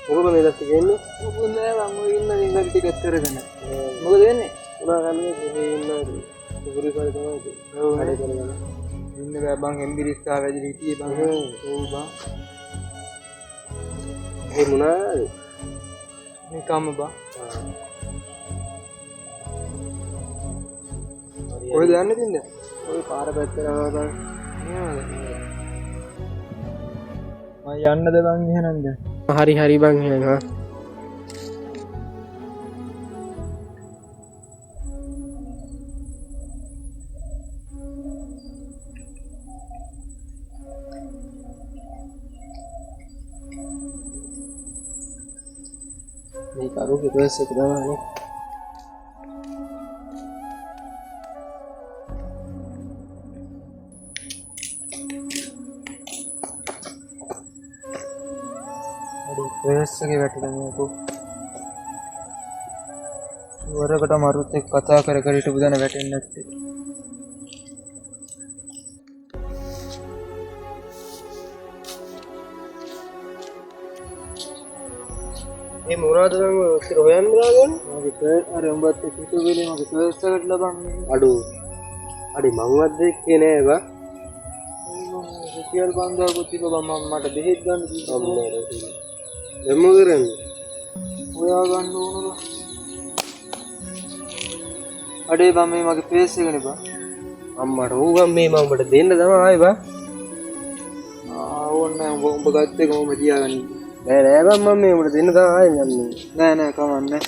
මොකද මේ දවස් ටික ඉන්නේ? මොකුත් නෑ බං, ඔය ඉන්න ඉන්න ටිකක් කරගෙන. මොකද වෙන්නේ? මොනවා කරන්නේ? කොහේ ඉන්නවද? සුපුරි පරි තමයි ඉතින්. ඔව් වැඩේ කරගන්න. ඉන්න බෑ බං, එම්බිරිස්සා වැදිලා හිටියේ බං. ඔව් බං. ඒ මොනාද? නිකම්ම බං. කොහෙද යන්නේ තින්ද? ඔය පාර පැත්තට ආවා බං. නියමද? මං යන්නද බං එහෙනම් දැන්? හරි හරි බං එහෙනම් හා. මේ කරුගේ පර්ස් එක තමයි නේ. අඩේ පර්ස් එකේ වැටිලා මේකෝ. වරකට මරුත් එක්ක කතා කර කර හිටපු දන වැටෙන්නේ නැත්තේ. ඒ මොනවද බං ඔය ඔච්චර හොයන්න දාගන්නේ? මගේ පර්ස් අර උඹත් එක්ක හිටපු වෙලේ මගේ පර්ස් එකට ලබන්නේ. අඩෝ. අඩේ මංවත් දැක්කේ නෑ බං. රුපියල් 5000කුත් තිබ්බ බං, මම මට බෙහෙත් ගන්න තිබ්බා. අම්මා දැන් මොකද කරන්නේ? හොයා ගන්න ඕන බං. අඩේ බං මේ මගේ පේස් එකනේ බං. අම්මට ඌ බං මේ මම උඹට දෙන්න තමයි ආයේ බං. ආ ඕනේ නෑ, උඹ ගත්ත එක මම තියාගන්න. නෑ නෑ බං, මම මේ උඹට දෙන්න තමයි ආයේ යන්නේ. නෑ නෑ කමක් නෑ.